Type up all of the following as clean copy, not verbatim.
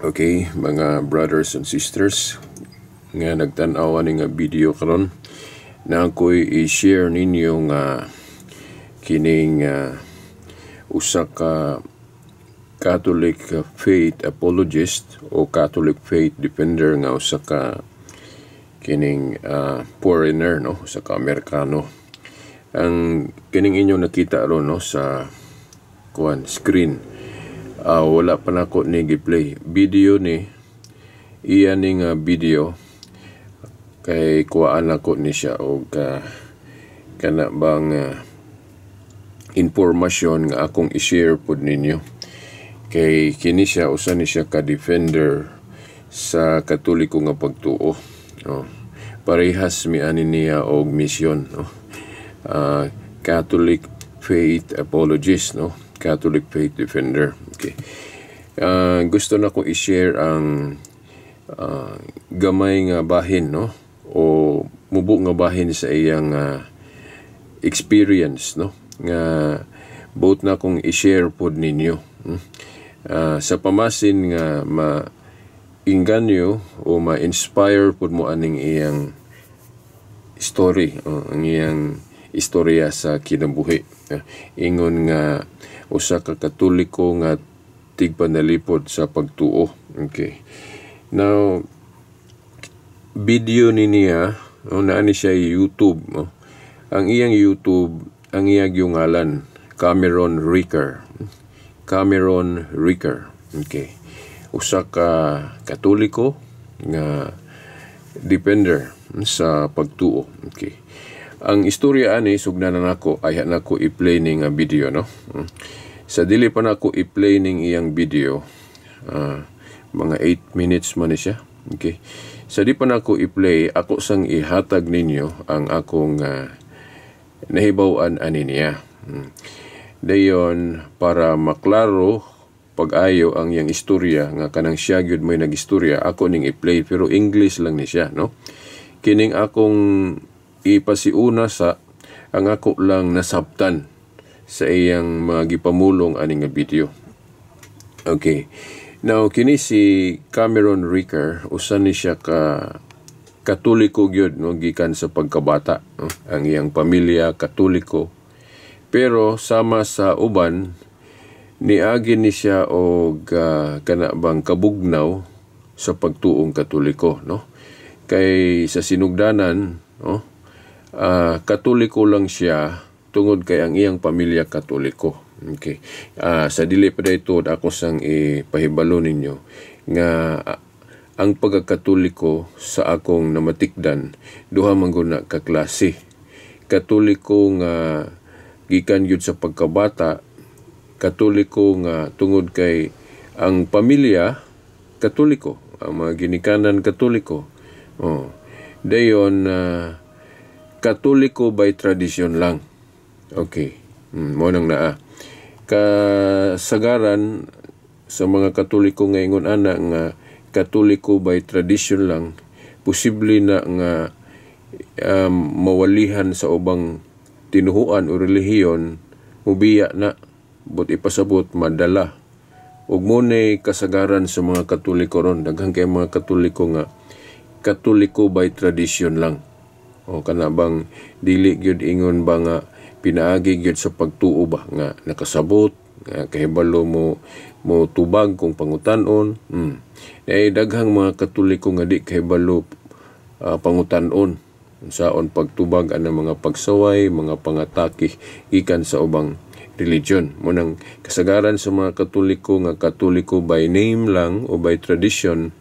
Okay, mga brothers and sisters nga nagtan-aw ani nga video karon, na ako'y i-share ninyo nga kining usa ka Catholic faith apologist o Catholic faith defender nga usa ka kining foreigner, no, usa ka Amerikano. Ang kining inyo nakita ron, no, sa kuan screen, wala pa nako ni gi-play video ni iya ni nga video kay kuhaan nako ni siya og kana bang impormasyon nga akong i-share pod ninyo, kay kini siya usa ni siya ka defender sa Katoliko nga pagtuo, oh. Parehas mi ani niya og misyon, no, Catholic faith apologist, no, Catholic faith defender. Okay, gusto na ko i-share ang gamay nga bahin, no, o mubo nga bahin sa iyang experience, no, nga buot na kong i-share pod ninyo, Sa pamasin nga ma inganyo o ma-inspire pod mo aning iyang story o ang iyang istorya sa kinabuhi. Ingon nga usa ka Katoliko nga tigpanalipod sa pagtuo. Okay. Now, video ni niya, oh, naa ni siya YouTube. Oh. Ang iyang YouTube, ang iyang yung ngalan, Cameron Ricker. Cameron Ricker. Okay. Usa ka Katoliko nga defender sa pagtuo. Okay. Ang istorya ani sugdan na nako, ayha nako i-play ning nga video, no. Sa dili pa nako i-play ning iyang video, mga 8 minutes man ni siya. Okay. Sa di pa nako i-play, ako sang ihatag ninyo ang akong nahibaw-an ani niya. Dayon para maklaro pag-ayo ang iyang istorya nga kanang siya gyud may nagistorya, ako ning i-play, pero English lang ni siya, no. Kining akong ipasiuna sa ang ako lang nasabtan sa iyang mga gipamulong ani nga video. Okay. Now, kini si Cameron Ricker, usa ni siya ka Katoliko gyud, no, gikan sa pagkabata, no? Ang iyang pamilya Katoliko. Pero sama sa uban, niagi ni siya og kana bang kabugnaw sa pagtuong Katoliko, no? Kay sa sinugdanan, no, Katoliko lang siya tungod kay ang iyang pamilya Katoliko. Okay. Sa dili pa dayto, ako sang ipahibalo ninyo nga ang pagkakatoliko sa akong namatikdan, duha man gud na ka klase. Katoliko nga gikan gyud sa pagkabata, Katoliko nga tungod kay ang pamilya Katoliko, ang mga ginikanan Katoliko. Oh. Dayon Katoliko by tradition lang. Okay. Mo nang naa. Kasagaran sa mga Katoliko nga ingon ana nga Katoliko by tradition lang, posible na nga mawalihan sa ubang tinuhuan o relihiyon, mubiya na, but ipasabot madala. Ug mo kasagaran sa mga Katoliko ron, daghan kay mga Katoliko nga Katoliko by tradition lang. O kana bang dili gyud ingon ba nga pinaagi gyud sa pagtuo ba nga nakasabot nga kahibalo mo mo tubag kung pangutan-on. Eh, daghang mga Katoliko nga di kahibalo pangutan-on unsaon pagtubag anang mga pagsaway, mga pangatake gikan sa ubang religion. Mo nang kasagaran sa mga Katoliko nga Katoliko by name lang o by tradition,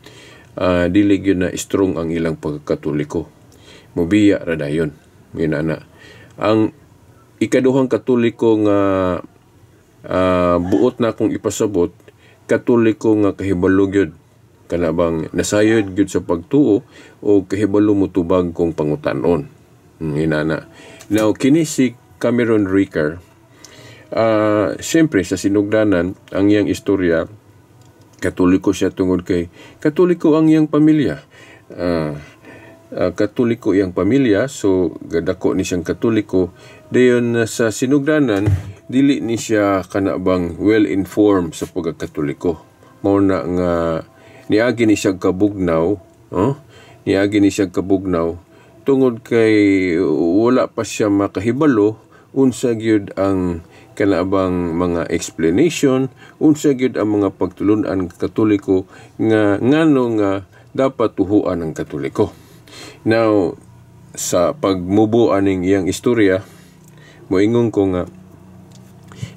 dili gyud na strong ang ilang pagkatoliko. Mubiya ra dayon. Yun ana. Ang ikaduhang Katoliko nga buot na akong ipasabot, Katoliko nga kahibalo gyud, kana bang nasayod gyud sa pagtuo o kahibalo mo tubag kung pangutan-on. Inana. Now, kini si Cameron Ricker, siyempre sa sinugdanan, ang iyang istorya, Katoliko siya tungod kay Katoliko ang iyang pamilya. Katoliko iyang pamilya, so gadako ni siyang Katoliko. Dayon sa sinugdanan, dili ni siya kana bang well informed sa pagkakatoliko. Mao na nga Niagi ni siya kabugnaw, oh? Niagi ni siya kabugnaw tungod kay wala pa siya makahibalo unsa gyud ang kanabang mga explanation, unsa gyud ang mga pagtulun-an Katoliko nga ngano nga dapat tuhuan ang Katoliko. Now, sa pagmubo aning iyang istorya, moingon ko nga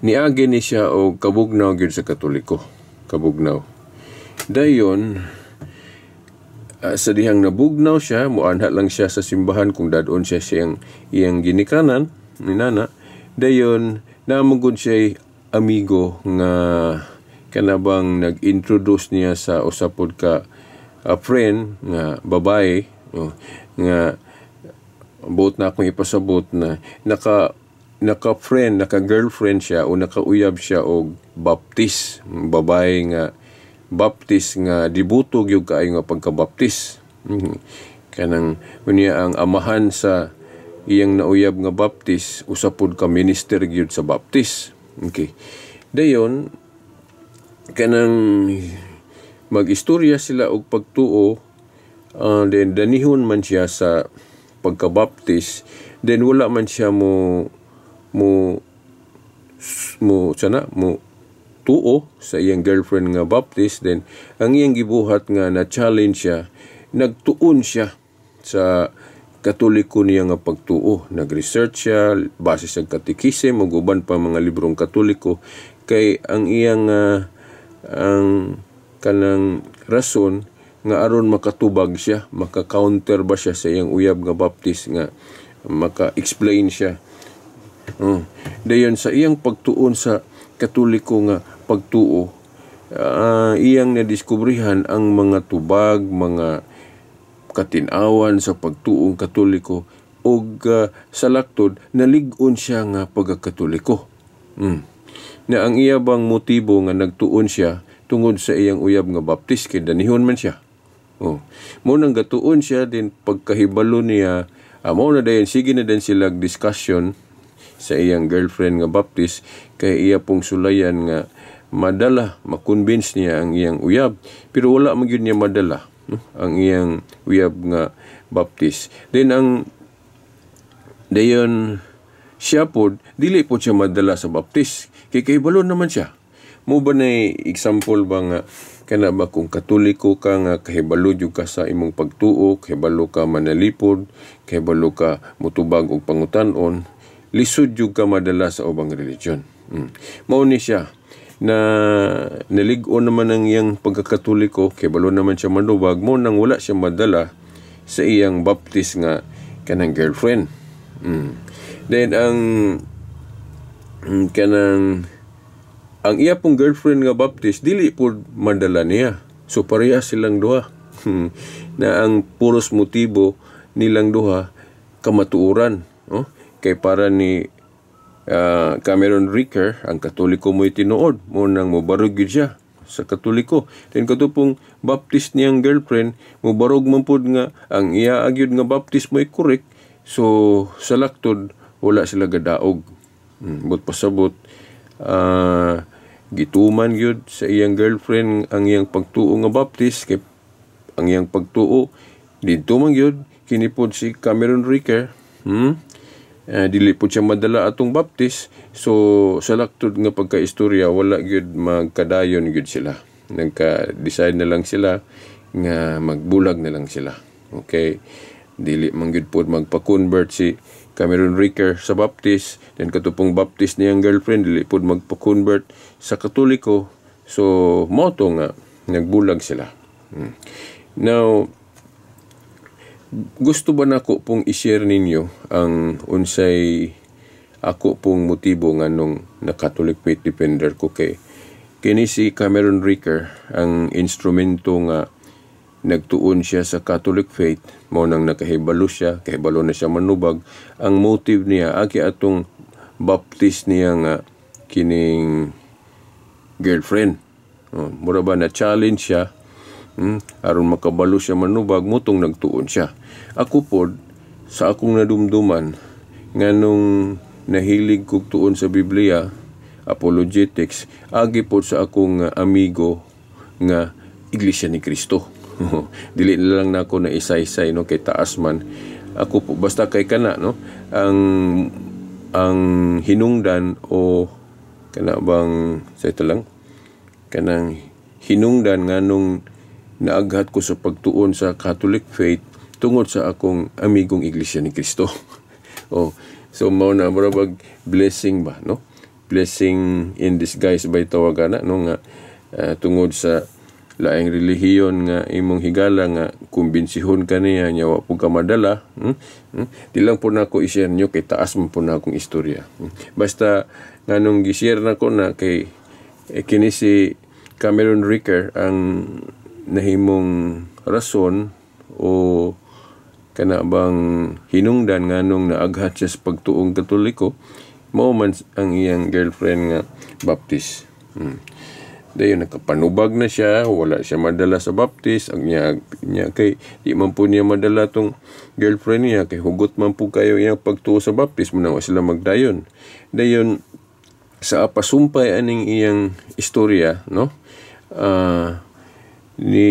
niagi ni siya og kabugnaw gyud sa Katoliko, kabugnaw. Dayon sa dihang nabugnaw siya, muanha lang siya sa simbahan kung dadon siya siyang iyang ginikanan ni nana. Dayon namugod siya amigo nga kanabang nag-introduce niya sa usa pod ka friend nga babae, oh, nga buot na akong ipasabot na naka naka-friend, naka-girlfriend siya o nakauyab siya og Baptist, babae nga Baptist nga dibuto gyud kaayo nga pagka-Baptist. Kanang unya ang amahan sa iyang nauyab nga Baptist usa pod ka minister gyud sa Baptist. Okay. Dayon kanang mag-istorya sila og pagtuo, then danihon man siya sa pagka-Baptist, then wala man siya mo mo mo sana mo tuo sa iyang girlfriend nga Baptist. Then ang iyang gibuhat nga na challenge siya, nagtuon siya sa Katoliko niya nga pagtuo. Nag-research siya base sa katekism ug uban pa mga librong Katoliko, kay ang iyang ang kanang rason nga aron makatubag siya, maka-counter ba siya sa iyang uyab nga Baptist, nga maka-explain siya. Dayon sa iyang pagtuon sa Katoliko nga pagtuo, iyang nadiskubrihan ang mga tubag, mga katinawan sa pagtuong Katoliko, ug sa laktod nalig-on siya nga pagkakatoliko. Na ang iya bang motibo nga nagtuon siya tungod sa iyang uyab nga Baptist, kay danihon man siya. Oh. Mo nang gatuon siya din, pagkahibalo niya, mao na dayon sige na din sila discussion sa iyang girlfriend nga Baptist, kay iya pong sulayan nga madala, makonvince niya ang iyang uyab. Pero wala man gyud niya madala, no, ang iyang uyab nga Baptist. Then ang dayon siya pod dili pod siya madala sa Baptist kay kahibalo naman siya. Mo ba na example ba nga kana ba kung Katoliko ka nga kahibalo jud ka sa imong pagtuo, kahibalo ka manalipod, kahibalo ka mutubag og pangutan-on, lisod jud ka madala sa ubang religion. Mao ni siya na nalig-on naman ang iyang pagkakatoliko, kahibalo naman siya manubag, mo nang wala siya madala sa iyang Baptist nga kanang girlfriend. Then ang kanang ang iya pong girlfriend nga Baptist dili pud madala niya. So pareha silang duha. Na ang puros motibo nilang duha kamatuoran, oh? Kay para ni Cameron Ricker, ang Katoliko mo'y tinuod, mo nang mobarog gyud siya sa Katoliko. Then kato pong Baptist niyang girlfriend, mobarog man pud nga ang iya agyud nga Baptist mo'y correct. So sa laktod wala sila gadaog. But pasabot, gituman gyud sa iyang girlfriend ang iyang pagtuo nga Baptist, kay ang iyang pagtuo didto man gyud. Kini pod si Cameron Ricker, dili po siya madala atong Baptist. So sa laktod nga pagkaistorya, wala gyud magkadayon gyud sila. Nagka-decide na lang sila nga magbulag na lang sila. Okay, dili man gyud pod magpa-convert si Cameron Ricker sa Baptist, then katupong Baptist niyang girlfriend dili pod magpa-convert sa Katoliko. So mo to nga nagbulag sila. Now, gusto ba nako pong i-share ninyo ang unsay ako pong motibo nga nung na Catholic Faith Defender ko, kay kini si Cameron Ricker ang instrumento nga nagtuon siya sa Catholic faith, mao nang nakahibalo siya, kahibalo na siya manubag. Ang motive niya aki atong Baptist niya nga kining girlfriend. Oh, mura ba na challenge siya, aron makabalo siya manubag, mutong nagtuon siya. Ako pod sa akong nadumduman nganong nahilig kog tuon sa Biblia, apologetics, agi pod sa akong amigo nga Iglesia ni Cristo. Dili na lang nako na isay-isay, no, kay taas man ako po. Basta kay kana, no, ang hinungdan o kana bang sa ito lang kanang hinungdan nganong naaghat ko sa pagtuon sa Catholic faith tungod sa akong amigong Iglesia ni Cristo. Oh, so mao na mura bag blessing ba, no? Blessing in disguise ba tawagan na, no, nga tungod sa laing relihiyon nga imong higala nga kumbinsihon ka niya nya wa pud ka madala. Di lang po nako i-share niyo kay taas man po na akong istorya. Basta nganong gi-share nako na kay kini si Cameron Ricker ang nahimong rason o kana bang hinungdan nganong naaghat siya sa pagtuong Katoliko, mao man ang iyang girlfriend nga Baptist. Dayon nakapanubag na siya, wala siya madala sa Baptist, ang niya kay di man po niya madala tong girlfriend niya kay hugot man po kayo iyang pagtuo sa Baptist, mao sila magdayon. Dayon sa pasumpay aning iyang istorya, no? Ni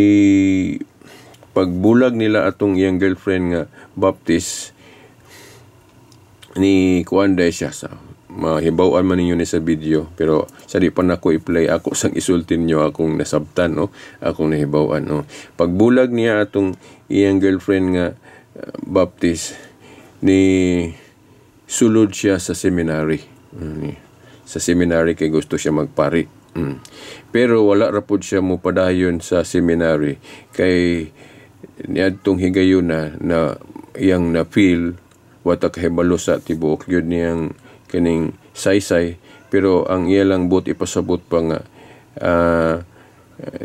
pagbulag nila atong iyang girlfriend nga Baptist, ni kuan siya sa mahibaw-an man ninyo ni sa video, pero sa di pa nako i-play, ako sang isultin nyo akong nasabtan, no, akong nahibaw-an, no. Pagbulag niya atong iyang girlfriend nga Baptist, ni sulod siya sa seminary. Sa seminary kay gusto siya magpari. Pero wala ra pud siya mo padayon sa seminary kay niadtong higayuna na iyang na feel, wa ta kahibalo sa tibuok gyud niyang kining saysay, pero ang iya lang buot ipasabot pa nga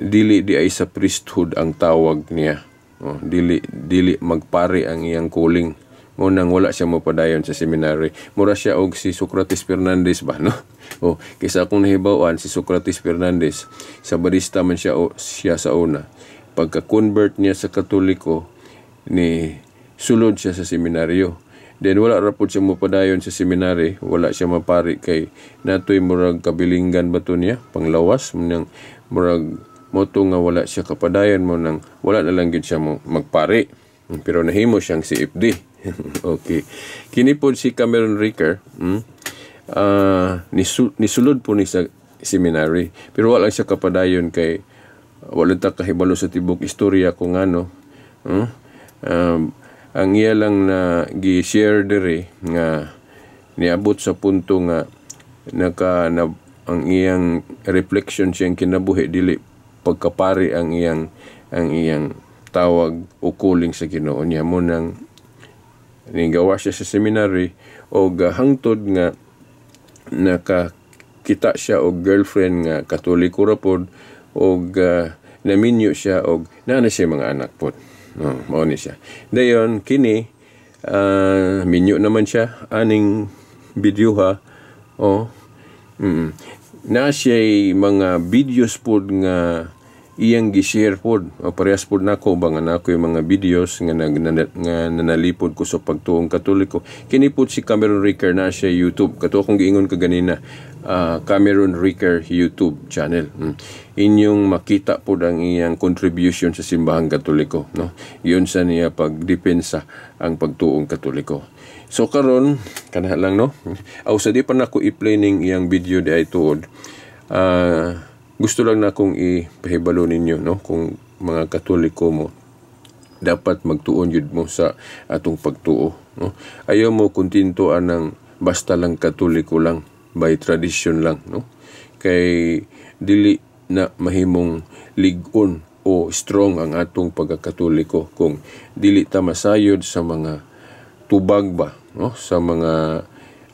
dili di ay sa priesthood ang tawag niya. Oh, dili dili magpari ang iyang calling mo, nang wala siya mopadayon sa seminary. Mura siya og si Socrates Fernandez ba, no? Oh, kaysa akong nahibaw-an, si Socrates Fernandez sa barista man siya o, siya sa una. Pagka-convert niya sa Katoliko, ni sulod siya sa seminaryo. Then wala ra pud siya mopadayon sa seminary, wala siya mapari kay natoy murag kabilinggan ba to niya, panglawas nang murag moto nga wala siya kapadayon mo, nang wala na lang gyud siya mo magpari. Pero nahimo siyang CFD. Okay. Kini pod si Cameron Ricker, nisulod po ni sa seminary. Pero wala siya kapadayon kay wala ta kahibalo sa tibok istorya kung ano. Ang iya lang na gi-share diri nga niabot sa punto nga naka na, ang iyang reflection siyang kinabuhi, dili pagkapari ang iyang tawag o calling sa Ginoo niya, mo nang nigawa siya sa seminary og hangtod nga nakakita siya og girlfriend nga Katoliko ra pod og naminyo siya og naa na siya mga anak pod. No, mao ni siya. Dayon kini minyo naman siya aning video ha. Oh. Na siya mga videos pod nga iyang gi-share pod. O, parehas pod nako ba nga nako yung mga videos nga nag, na, nga nanalipod ko sa pagtuong Katoliko. Kini pod si Cameron Ricker na siya YouTube. Kato akong giingon kaganina, Cameron Ricker YouTube channel. Inyong makita pod ang iyang contribution sa simbahang Katoliko, no? Yun sa niya pagdepensa ang pagtuong Katoliko. So karon kana lang, no. Aw, sa di pa nako i-play ning iyang video di ay tuod. Gusto lang na akong ipahibalo ninyo, no, kung mga Katoliko mo, dapat magtuon yun mo sa atong pagtuo, no? Ayaw mo kontento anang basta lang Katoliko lang by tradition lang, no, kay dili na mahimong lig-on o strong ang atong pagkakatoliko kung dili ta masayod sa mga tubag ba, no, sa mga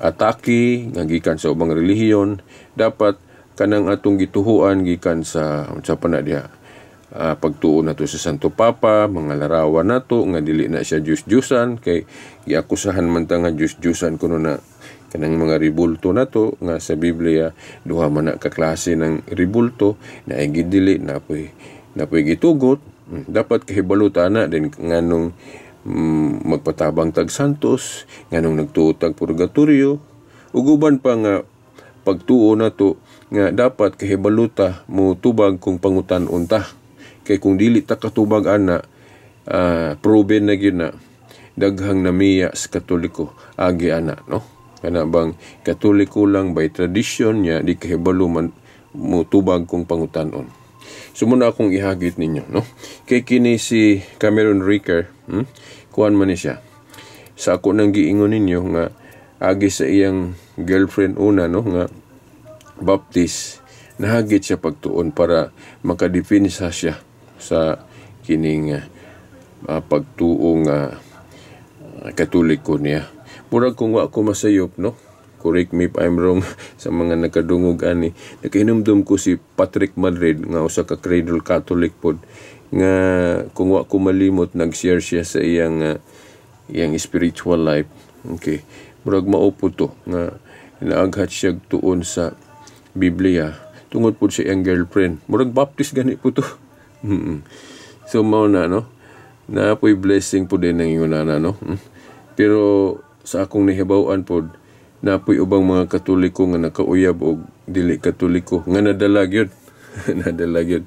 atake nga gikan sa ubang relihiyon. Dapat kanang atong gituhuan gikan sa unsa pa na diha, pagtuo nato sa Santo Papa, mga larawan nato nga dili na siya Diyos-Diyusan kay giakusahan man ta nga Diyos-Diyusan kuno na kanang mga ribulto nato nga sa Biblia duha man na ka klase ng ribulto na ay gidili na poy gitugot. Dapat kahibalo ta na din nganong magpatabang tag santos, nganong nagtuo tag purgatorio ug uban pa nga pagtuo nato nga dapat kahibalo ta mo tubag kung pangutan-on ta. Kay kung dili ta katubag ana, proven na gyud na daghang namiya sa Katoliko agi ana, no? Kana bang Katoliko lang by tradition niya, di kahibalo man mutubag kung pangutanon. So muna akong ihagit ninyo, no? Kay kini si Cameron Ricker, Kuan man ni siya. Sa ako nang giingon ninyo nga agi sa iyang girlfriend una, no, nga Baptist, nahagit siya pagtuon para makadepensa siya sa kining pagtuo nga Katoliko niya. Murag kung wa ko masayop, no? Correct me if I'm wrong sa mga nakadungog ani. Nakahinumdum ko si Patrick Madrid nga usa ka cradle Catholic pod nga kung wa ko malimot nag-share siya sa iyang spiritual life. Okay. Murag mao po to nga naaghat siya tuon sa Biblia tungod pod sa iyang girlfriend. Murag Baptist gani po to. So mao na, no? Na po'y blessing po din ng ingon na, no? Pero sa akong nahibaw-an pod, napoy ubang mga Katoliko nga nakauyab og dili Katoliko nga nadala gyud. Nadala gyud.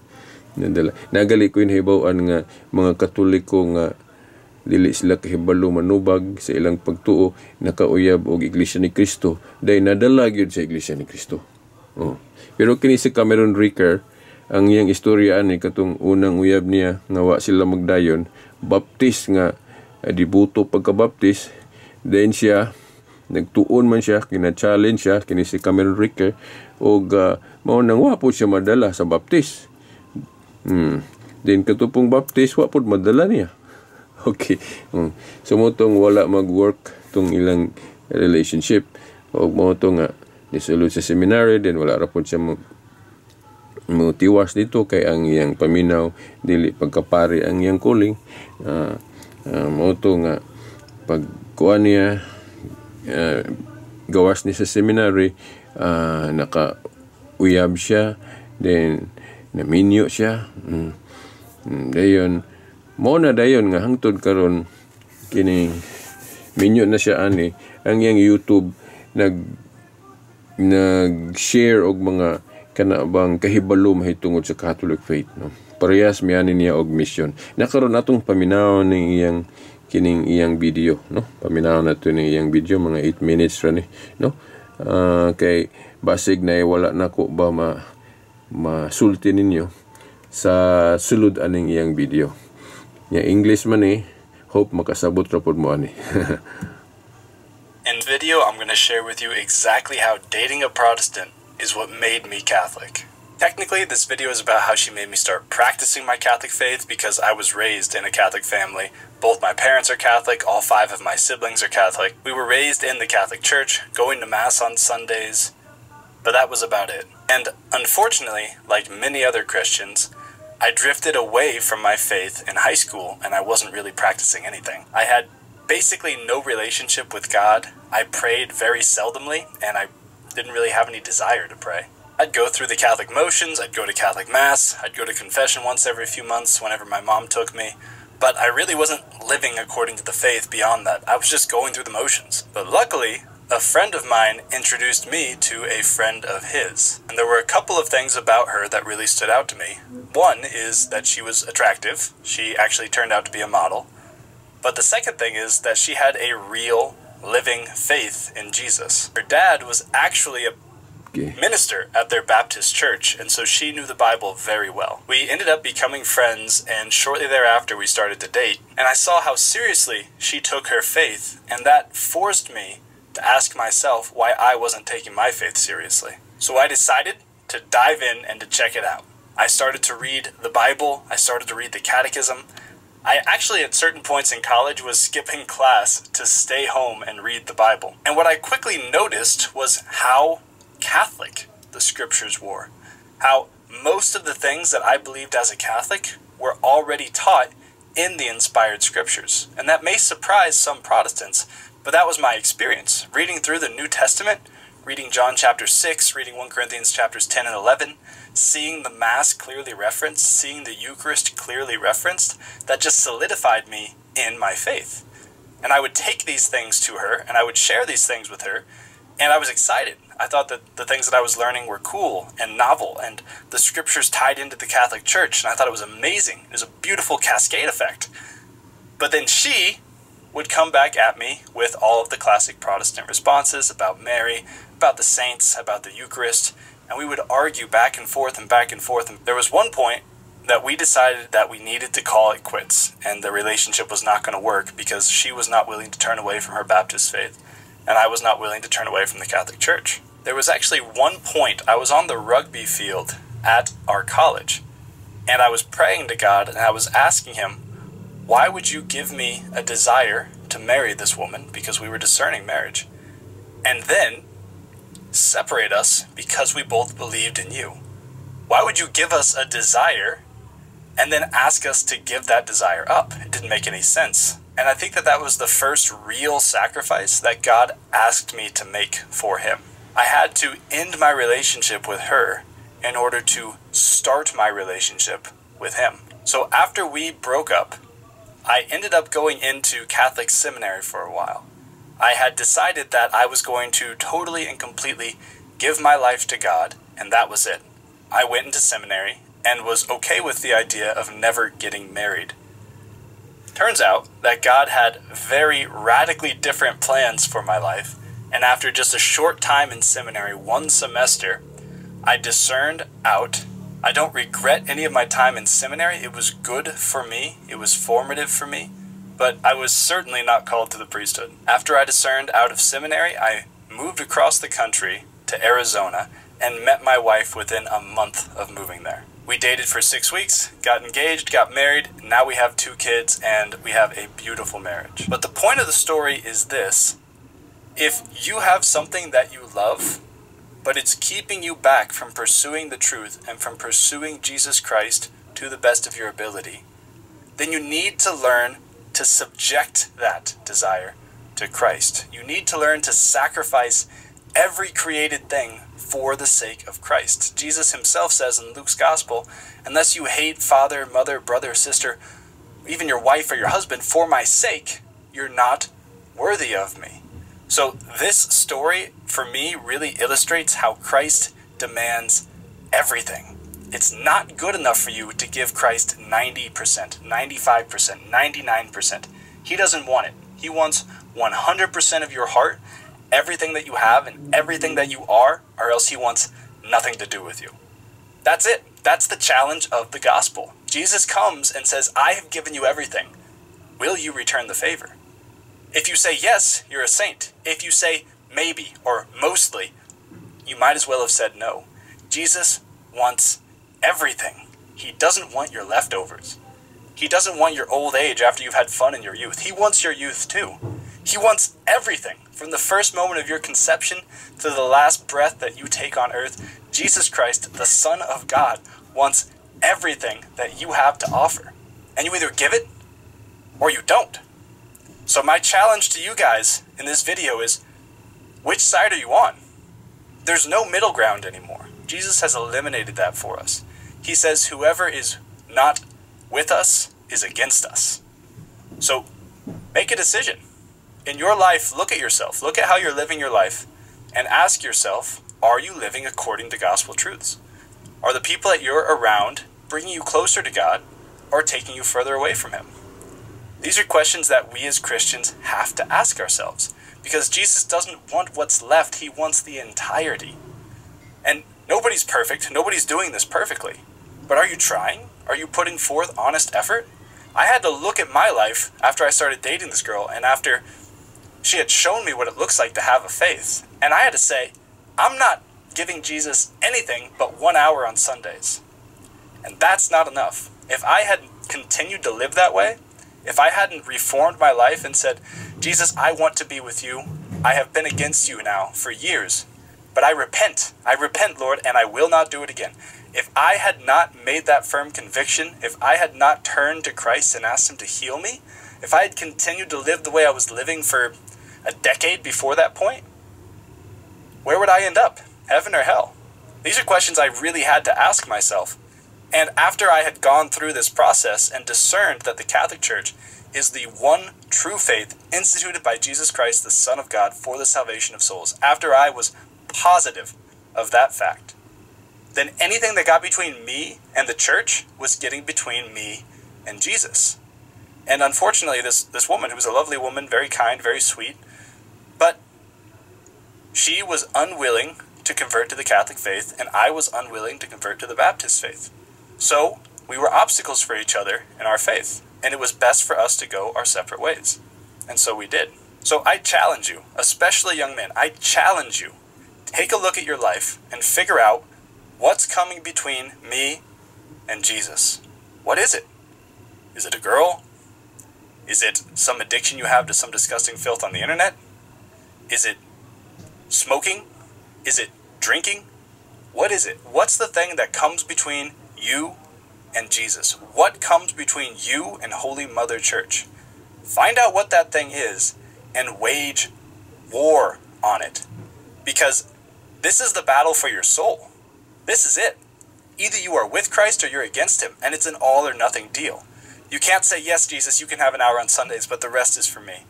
Nadala. Nagali ko nahibaw-an nga mga Katoliko nga dili sila kahibalo manubag sa ilang pagtuo, nakauyab og Iglesia ni Cristo, dahil nadala gyud sa Iglesia ni Cristo. Oh. Pero kini si Cameron Ricker, ang iyang istorya ani, katong unang uyab niya nga wa sila magdayon, Baptist nga dibuto pagka Baptist, then siya nagtuon man siya, kina-challenge siya kini si Cameron Ricker og mao nang wa po siya madala sa Baptist. Then katupong Baptist, wa pod madala niya. Okay. So mo tong wala mag-work tong ilang relationship. Og mo to nga nisulod sa seminary, then wala ra pod siya mo tiwas dito kay ang iyang paminaw, dili pagkapari ang iyang calling. Mo to nga pag kuan niya, gawas ni sa seminary, naka uyab siya, then naminyo siya. Dayon mo na dayon nga hangtod karon kini minyo na siya ani, ang iyang YouTube nag-share og mga kana bang kahibalo mahitungod sa Catholic faith, no? Parehas miani niya og mission. Nakaron atong paminaw ning iyang kining iyang video, no? Paminaw nato ning iyang video, mga 8 minutes ra ni, no? Kay basig na wala nako ba ma masulti ninyo sa sulod aning iyang video. Nya English man eh, hope makasabot ra pod mo ani. In this video, I'm going to share with you exactly how dating a Protestant is what made me Catholic. Technically, this video is about how she made me start practicing my Catholic faith because I was raised in a Catholic family. Both my parents are Catholic, all five of my siblings are Catholic. We were raised in the Catholic Church, going to Mass on Sundays, but that was about it. And unfortunately, like many other Christians, I drifted away from my faith in high school and I wasn't really practicing anything. I had basically no relationship with God. I prayed very seldomly and I didn't really have any desire to pray. I'd go through the Catholic motions, I'd go to Catholic Mass, I'd go to confession once every few months whenever my mom took me, but I really wasn't living according to the faith beyond that. I was just going through the motions. But luckily, a friend of mine introduced me to a friend of his. And there were a couple of things about her that really stood out to me. One is that she was attractive. She actually turned out to be a model. But the second thing is that she had a real, living faith in Jesus. Her dad was actually a minister at their Baptist church, and so she knew the Bible very well. We ended up becoming friends, and shortly thereafter we started to date. And I saw how seriously she took her faith, and that forced me to ask myself why I wasn't taking my faith seriously. So I decided to dive in and to check it out. I started to read the Bible, I started to read the Catechism. I actually, at certain points in college, was skipping class to stay home and read the Bible. And what I quickly noticed was how Catholic the scriptures were. How most of the things that I believed as a Catholic were already taught in the inspired scriptures. And that may surprise some Protestants, but that was my experience. Reading through the New Testament, reading John chapter 6, reading 1 Corinthians chapters 10 and 11, seeing the Mass clearly referenced, seeing the Eucharist clearly referenced, that just solidified me in my faith. And I would take these things to her and I would share these things with her, And I was excited. I thought that the things that I was learning were cool and novel, and the scriptures tied into the Catholic Church, and I thought it was amazing. It was a beautiful cascade effect. But then she would come back at me with all of the classic Protestant responses about Mary, about the saints, about the Eucharist, and we would argue back and forth and back and forth. And there was one point that we decided that we needed to call it quits, and the relationship was not going to work because she was not willing to turn away from her Baptist faith, and I was not willing to turn away from the Catholic Church. There was actually one point. I was on the rugby field at our college, and I was praying to God, and I was asking him, "Why would you give me a desire to marry this woman?" Because we were discerning marriage, and then separate us because we both believed in you. Why would you give us a desire and then ask us to give that desire up? It didn't make any sense. And I think that that was the first real sacrifice that God asked me to make for him. I had to end my relationship with her in order to start my relationship with him. So after we broke up, I ended up going into Catholic seminary for a while. I had decided that I was going to totally and completely give my life to God, and that was it. I went into seminary and was okay with the idea of never getting married. Turns out that God had very radically different plans for my life, and after just a short time in seminary, one semester, I discerned out. I don't regret any of my time in seminary. It was good for me. It was formative for me, but I was certainly not called to the priesthood. After I discerned out of seminary, I moved across the country to Arizona and met my wife within a month of moving there. We dated for 6 weeks, got engaged, got married, now we have two kids, and we have a beautiful marriage. But the point of the story is this: if you have something that you love, but it's keeping you back from pursuing the truth and from pursuing Jesus Christ to the best of your ability, then you need to learn to subject that desire to Christ. You need to learn to sacrifice every created thing for the sake of Christ. Jesus himself says in Luke's gospel, "Unless you hate father, mother, brother, sister, even your wife or your husband, for my sake, you're not worthy of me." So, this story for me really illustrates how Christ demands everything. It's not good enough for you to give Christ 90%, 95%, 99%. He doesn't want it. He wants 100% of your heart, everything that you have and everything that you are, or else he wants nothing to do with you. That's it. That's the challenge of the gospel. Jesus comes and says, "I have given you everything. Will you return the favor?" If you say yes, you're a saint. If you say maybe or mostly, you might as well have said no. Jesus wants everything. He doesn't want your leftovers. He doesn't want your old age after you've had fun in your youth. He wants your youth too. He wants everything. From the first moment of your conception to the last breath that you take on earth, Jesus Christ, the Son of God, wants everything that you have to offer. And you either give it or you don't. So my challenge to you guys in this video is, which side are you on? There's no middle ground anymore. Jesus has eliminated that for us. He says whoever is not with us is against us. So make a decision. In your life, look at yourself. Look at how you're living your life and ask yourself, are you living according to gospel truths? Are the people that you're around bringing you closer to God or taking you further away from Him? These are questions that we as Christians have to ask ourselves, because Jesus doesn't want what's left, He wants the entirety. And nobody's perfect, nobody's doing this perfectly. But are you trying? Are you putting forth honest effort? I had to look at my life after I started dating this girl and after she had shown me what it looks like to have a faith. And I had to say, I'm not giving Jesus anything but 1 hour on Sundays. And that's not enough. If I had continued to live that way, if I hadn't reformed my life and said, "Jesus, I want to be with you. I have been against you now for years, but I repent. I repent, Lord, and I will not do it again." If I had not made that firm conviction, if I had not turned to Christ and asked Him to heal me, if I had continued to live the way I was living for a decade before that point, where would I end up? Heaven or hell? These are questions I really had to ask myself. And after I had gone through this process and discerned that the Catholic Church is the one true faith instituted by Jesus Christ, the Son of God, for the salvation of souls, after I was positive of that fact, then anything that got between me and the church was getting between me and Jesus. And unfortunately, this woman, who was a lovely woman, very kind, very sweet, but she was unwilling to convert to the Catholic faith, and I was unwilling to convert to the Baptist faith. So we were obstacles for each other in our faith, and it was best for us to go our separate ways. And so we did. So I challenge you, especially young men, I challenge you, take a look at your life and figure out what's coming between me and Jesus. What is it? Is it a girl? Is it some addiction you have to some disgusting filth on the internet? Is it smoking? Is it drinking? What is it? What's the thing that comes between you and Jesus? What comes between you and Holy Mother Church? Find out what that thing is and wage war on it. Because this is the battle for your soul. This is it. Either you are with Christ or you're against him, and it's an all or nothing deal. You can't say, "Yes, Jesus, you can have an hour on Sundays, but the rest is for me."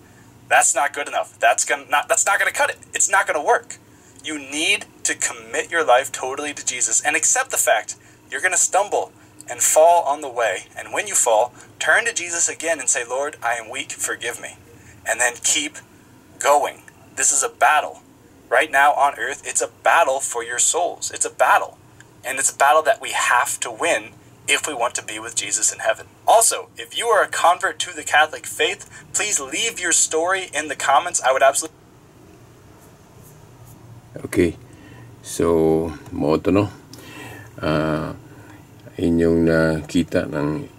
That's not good enough. That's not gonna cut it. It's not gonna work. You need to commit your life totally to Jesus and accept the fact you're gonna stumble and fall on the way. And when you fall, turn to Jesus again and say, "Lord, I am weak, forgive me." And then keep going. This is a battle. Right now on earth, it's a battle for your souls. It's a battle. And it's a battle that we have to win if we want to be with Jesus in heaven. Also, if you are a convert to the Catholic faith, please leave your story in the comments. I would absolutely Okay. So, mao to, no? Inyong nakita ng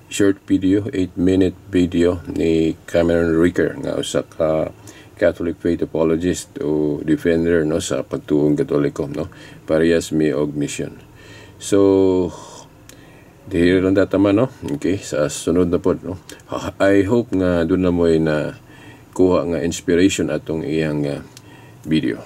short video, 8-minute video ni Cameron Ricker nga usa ka Catholic faith apologist o defender, no, sa pagtuong Katoliko, no? Parehas mi og mission. So, diri lang ta taman, no? Okay, sa sunod na pod, no? I hope nga duna moy nakuha nga inspiration atong iyang video.